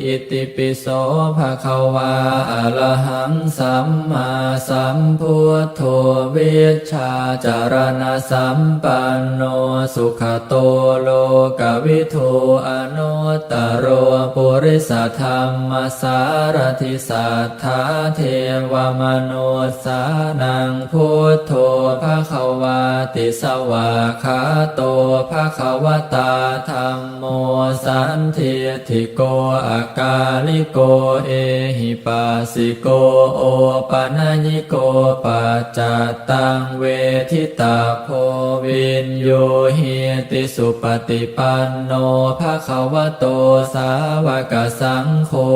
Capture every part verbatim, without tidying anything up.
Itipi so bhagavā arahaṃ sammāsambuddho vijjācaraṇasampanno sugato lokavidū anuttaro purisadammasārathi satthā devamanussānaṃ buddho bhagavāti. Svākkhāto bhagavatā dhammo sandiṭṭhiko akāliko ehipassiko opanayiko paccattaṃ veditabbo viññūhīti. Supaṭipanno bhagavato sāvakasaṅgho,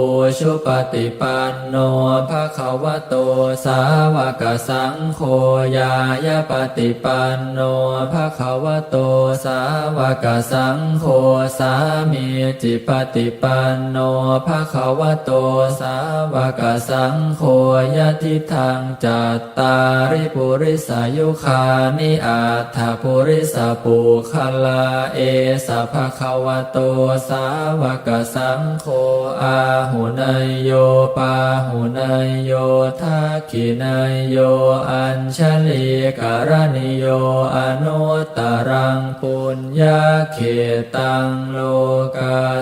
ujupaṭipanno bhagavato sāvakasaṅgho, ñāyapaṭipanno bhagavato sāvakasaṅgho, sāmīcipaṭipanno bhagavato sāvakasaṅgho, yadidaṃ cattāri purisayugāni aṭṭha purisapuggalā, esa bhagavato sāvakasaṅgho āhuneyyo pāhuneyyo dakkhiṇeyyo añjalikaraṇīyo anuttaraṃ puññakkhettaṃ lokassāti.